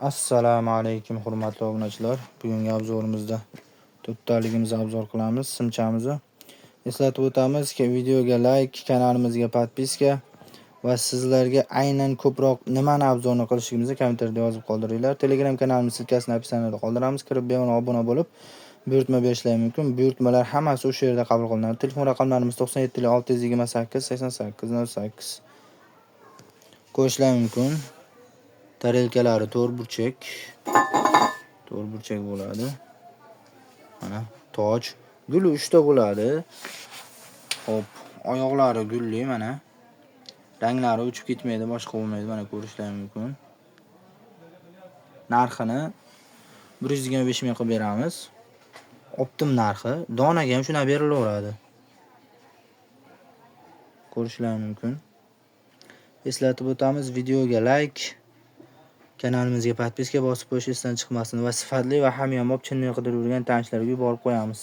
Assalomu alaykum, hurmatli obunachilar. Bugungi obzorimizda to'rttaligimizni obzor qilamiz, simchamizni. Eslatib o'tamizki, videoga like, kanalimizga podpiska va sizlarga aynan ko'proq nimani obzorni qilishimizni kommentariyada yozib qoldiringlar. Telegram kanalimiz ссылкасini описание da qoldiramiz. Kirib bemalol obuna bo'lib, buyurtma berishlari mumkin. Buyurtmalar hammasi o'sha yerda qabul qilinadi. Telefon raqamlarimiz 97 628 88 08. Ko'rishlar mumkin. Tarelkalari to'rt burchak. To'rt burchak bo'ladi. Mana toj. Guli 3 ta bo'ladi. Xo'p, oyoqlari gulli mana. Ranglari o'chib ketmaydi, boshqa bo'lmaydi. Mana ko'rishlar mumkin. Narxini 125 ming qilib beramiz. Оптом narxi. Donaga ham shunaqa berilaveradi. Ko'rishlar mumkin. Eslatib o'tamiz, videoga like, kanalimizga podpiska bosib qo'yish esdan chiqmasin va sifatli va hamyonbop chinni qidirib yurgan tanishlarga yuborib qo'yamiz.